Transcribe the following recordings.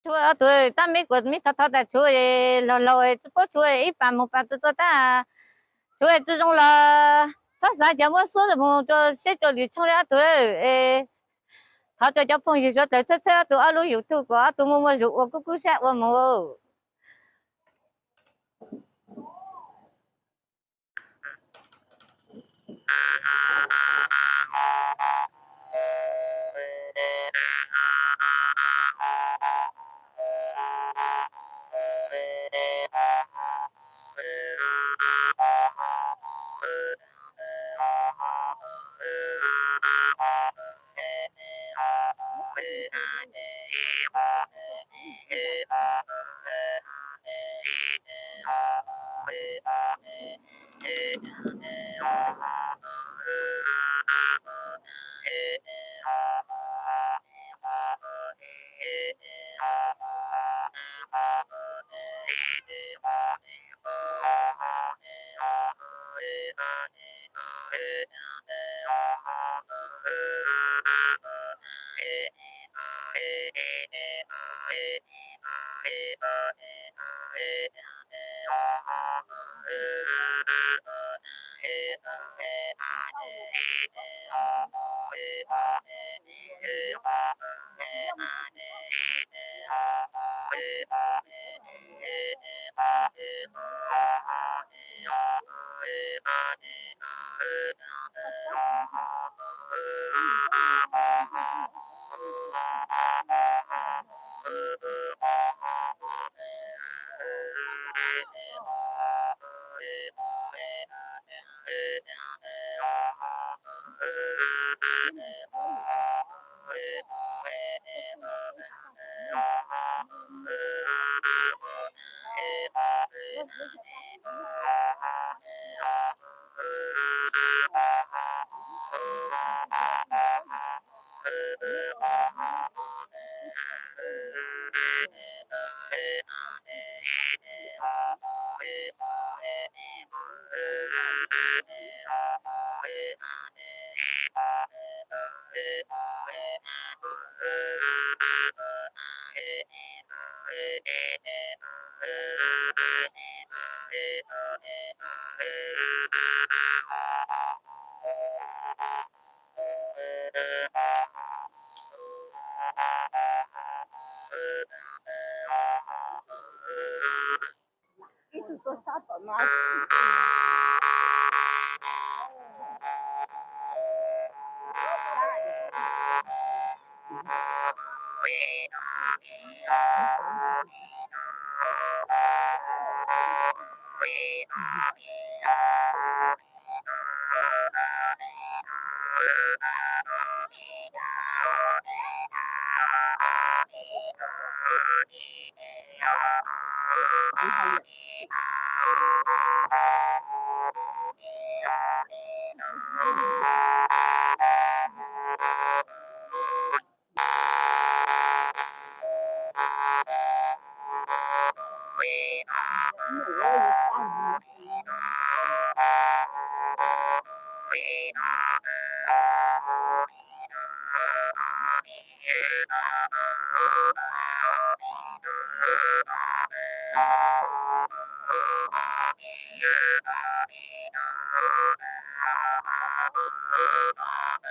Tshuav ob tug tab meb kuas meb thov thov tas tshuav laug laug tsi paub tshuav ib pas moog pas txug txug tab, tshuav tsi zoo los txhob xav, cov muab xuab mus rua seb rua lwm tshooj le ob tug. Thov rua cov phooj ywg suav dlawg txhawb txhawb ob tug ob lub YouTube kuas ob tug muaj muaj zug ua kub kub sab ua mus. Ib tug tuaj sab tom no.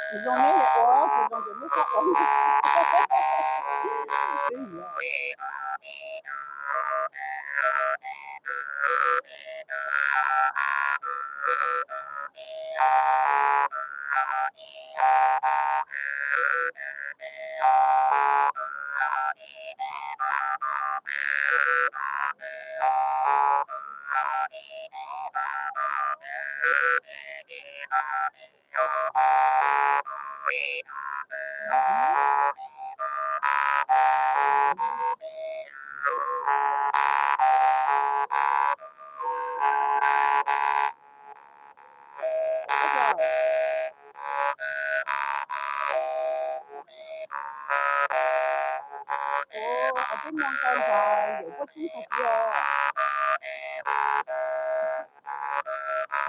Zoo neb ua, kuv zoo ces neb txhob ua. Ua, ua tib no nqaij nqaij yawm puab tsib tag kis os.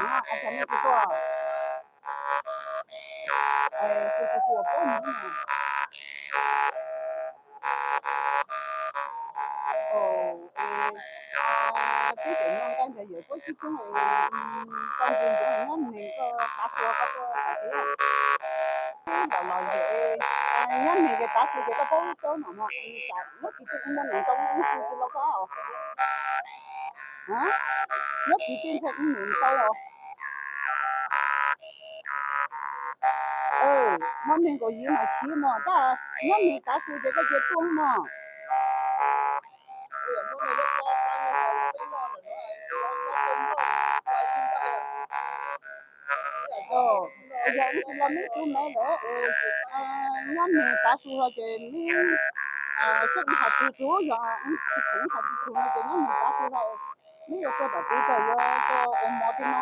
Ua, ua tag no kuv tuaj. Ua, kuv tuaj kuv tuaj pab no na. Yawm puab tsis tug, koj ntsis ntawd nyob neeg koj tav su koj tuaj tas tias, los los yawm nyob neeg ces tav su ces koj paub ib tsaug no mas, nyob kwv tij muaj neeg tau ib su tsis los koj os. Nyob kwv tij ntshe ib nus tau os. Muaj neeg nkaum yim mas siv mog, tab nyob neeg tav su ces koj cia tuaj mog. Yog wb tsis los meb tub me lawm, nyob neeg tav su hlo ces meb tseem has tug tug, yog tsis khoom has tug tug no ces nyob neeg tav su hlo, meb yuav tuaj tom teb koj yuav tuaj ua mov tej no.